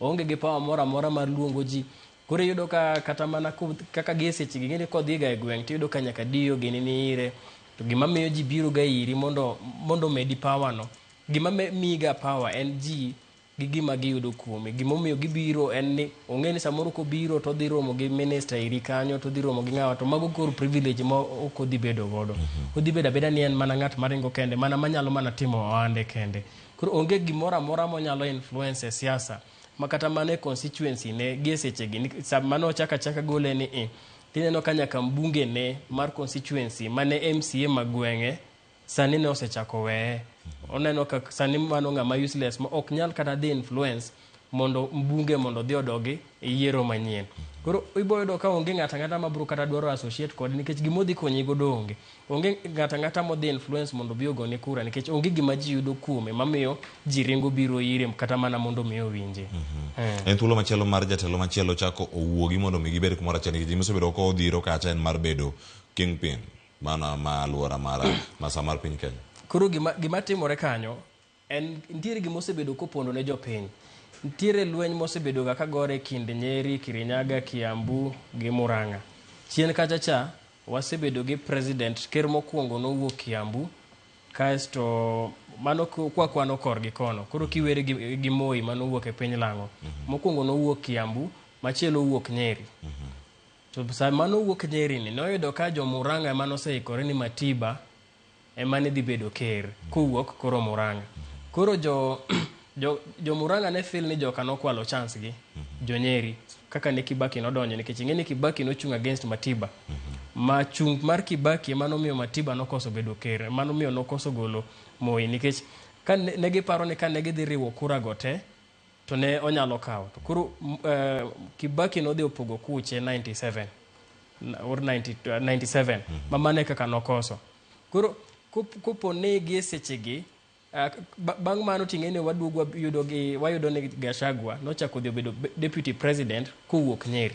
Oonge gi power moro amora mar luongo ji. Koro iyudo ka kata mana kaka gi e sechegi ing'e ni kodhiga e gweng' tiyudo ka nyaka diyo gini ni ire. To gima miyo ji biro ga iri mondo mondo omedi power no, gima miyiga power en ji gi gima giyudo kuome. Gimomiyo gibiro en ni ong'e ni samoro kobiro to odhi romo gi minister iri kanyo to odhi romo gi ng'awa to mago koro privilege ma ok odhi bedo godo. Odhi bedo abeda ni en mana ng'at maringo kende mana manyalo mana timo ohande kende. Koro onge gimoro amora monyalo influence e siasa ma kata mana e constituency ne gi e sechegi sama nochak achaka gole ni i tineno ka nyaka mbunge ne mar constituency mane MCA ma gweng'e sani ne osechako weye. Oneno ka sani mano ng'ama useless ma ok nyal kata dhi influence mondo mbunge mondo odhi odogi e yiero manyien. Koro ibo yudo ka onge ng'ato ang'ata ma bro kata dwaro associate kode nikech gima odhi konyi godo onge. Onge ng'ato ang'ata modhi influence mondo obi ogone kura nikech onge gima ji yudo kuome mamiyo ji ringo biro ire kata mana mondo mi owinje. En thuolo machielo mar jatelo machielo chako owuogi mondo mi gibed kumoro achiel nikech gima osebedo kodhiro kacha en mar bedo kingpin mana ma aluora mar masa mar piny Kenya. Koro gima timore kanyo en nitiere gima osebedo kopondo ne jopiny. Nitiere lweny mosebedo ga kagore e kind Nyeri, Kirinyaga, Kiambu gi Murang'a. Chien kacha cha wasebedo gi president ker mokwongo nowuok Kiambu kaesto mano kwakwano korgi kono. Koro kiwere gi Moi manowuok e piny Lang'o. Mokwongo nowuok Kiambu, machielo owuok Nyeri. To sama nowuok Nyeri ni noyudo ka jo Murang'a ema noseikore ni Matiba ema ne dhi bedo ker kowuok koro Murang'a. Koro jo Murang'a ne feel ni joka nokwalo chance gi jo Nyeri kaka ne Kibaki nodonjo nikech ing'e ni Kibaki nochung' against Matiba. Ma chung' mar Kibaki ema nomiyo Matiba nokoso bedo ker, ema nomiyo nokoso golo Moi nikech ka ne giparo ni ka ne gidhi riwo kura go te to ne onyalo kawo. To koro Kibaki nodhi opogo kuche 97 or 90, 97 ma mano e kaka nokoso. Koro kopo ni gi e sechegi bang' mano ting'e ni waduogo wayudo ni Gachagua nochako odhi obedo deputy president kowuok Nyeri.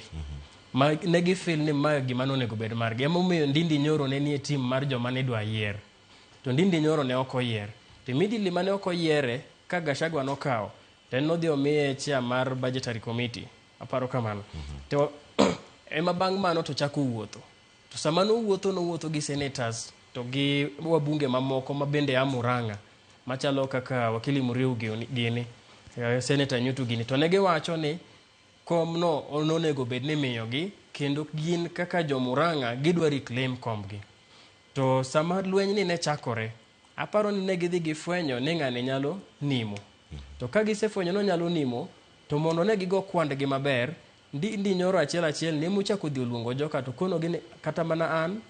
Ma ne gifeel ni ma gima nonego bed margi. Emomiyo Ndindi Nyoro ne nie team mar joma ne idwa yier. To Ndindi Nyoro ne ok oyier. To immediately mane ok oyiere ka Gachagua nokawo to en nodhi omiye chair mar budgetary committee. Aparo kamano. To ema bang' mano to chako wuotho. To sama nowuotho nowuotho gi senators to gi wabunge mamoko ma bende a Murang'a machalo kaka Wakili Muriu gini, Senator Nyutu gini. To ne giwacho ni kom no nonego bed ni imiyogi kendo gin kaka jo Murang'a gidwa reclaim kombgi. To sama lweny ni ne chakore, aparo ni ne gidhi gifwenyo ni ng'ani nyalo nimo. To ka gisefwenyo ni onyalo nimo, to mondo ne gigo kwandgi maber, Ndindi Nyoro achiel achiel ne mochako dhi oluongo joka to konogi ni kata mana an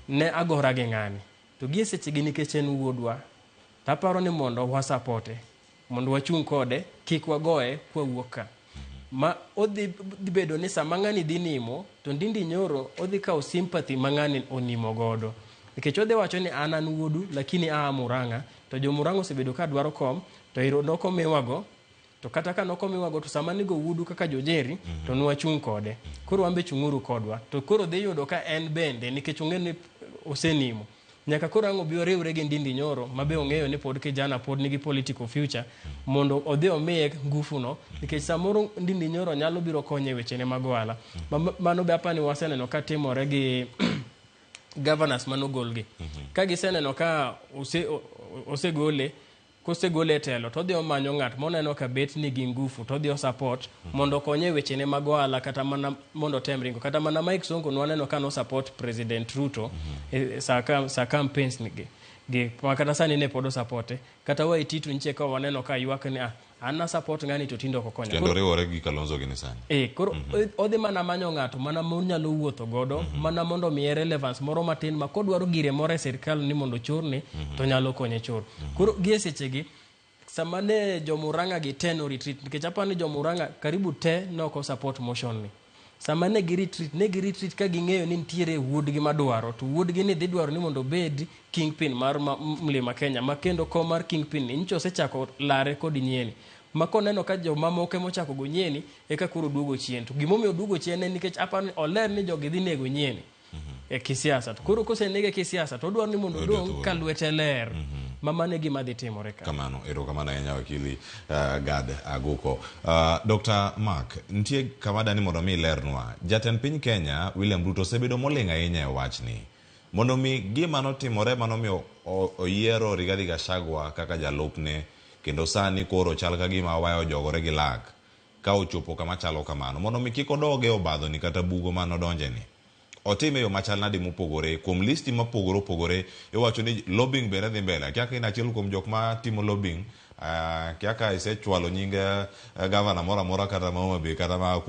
ne agora gi ng'ani. To gie sechegi nikech en wuodwa, to aparo ni mondo wasapote, mondo wachung' kode, kik wagoye kwawuok ka. Ma odhi bedo ni sama ng'ani dhi nimo, to Ndindi Nyoro odhi kawo sympathy ma ng'ani onimo godo. Nikech odhi wacho ni an an wuodu, lakini aa Murang'a, to jo Murang'a osebedo ka dwaro kom, to ero nokomiwago, to kata ka nokomiwago to sama nigo wuodu kaka jo Nyeri, to nwachung' kode. Koro wan be chung'uru kodwa. To koro dhi yudo ka en bende, nikech ong'eyo ni osenimo, nyaka koro ang' obi oriwre gi Ndindi Nyoro ma be ong'eyo ni pod kijana pod nigi political future mondo odhi omiye ngufu no nikech samoro Ndindi Nyoro nyalo biro konye e wechene mag ohala. Mano be apani waseneno ka timore gi governors manogolgi. Ka giseneno ka osegole kosegole e telo to odhi omanyo ng'at moneno ka bet nigi ngufu to odhi o support mondo okonye e wechene mag ohala kata mana mondo otem ringo. Kata mana Mike Sonko nwaneno ka no support President Ruto e sa campaigns gi ma kata sani ne pod osapote. Kata Waititu nyiche ka waneno ka ywak ni an na support ng'ani to tinde ok okonya. Kendo riwore gi Kalonzo gini sani. Koro odhi mana manyo ng'ato mana monyalo wuotho godo mana mondo omiye relevance moro matin ma kodwaro gire moro e sirkal ni mondo ochorne to nyalo konye chor. Koro gi e sechegi sama ne jo Murang'a gi te no retreat nikech aparo ni jo Murang'a karibu te ne ok o support motion ni. Sama ne gi retreat, ne gi retreat ka ging'eyo ni nitiere wuodgi madwaro to wuodgi ni dhi dwaro ni mondo obed kingpin mar Mlima Kenya ma kendo kom mar kingpin ni nyicha osechako lare kod nyieni. Ma koneno ka jomamoko emochako go nyieni eka koro duogo chien. To gimomiyo oduogo chien en nikech aparo ni oler ni jogi dhi nego nyieni e kisiasa. To koro kosenege kisiasa to odwaro ni mondo odong' ka lwete ler. Ma mano e gima dhi timore ka. Kamano, erokamano ahinya wakili Gad Aguko. Dr. Mark, nitie kama dani mondo mi ilernwa. Jatend piny Kenya, William Ruto, osebedo moling' ahinya e wachni. Mondo mi gima notimore manomiyo oyiero Rigathi Gachagua kaka jalupne, kendo sani koro chal ka gima waya ojogore gi lak ka ochopo kama chalo kamano. Mondo mi kik odog e obadhoni kata bugo manodonjeni. Otime e yo machal nade mopogore kuom listi mopogore opogore iwacho ni lobbying bende dhi mbele akia ka in achiel kuom jok ma timo lobbying akia ka isechwalo nying gavana moro amora kata ma Homa Bay kata ma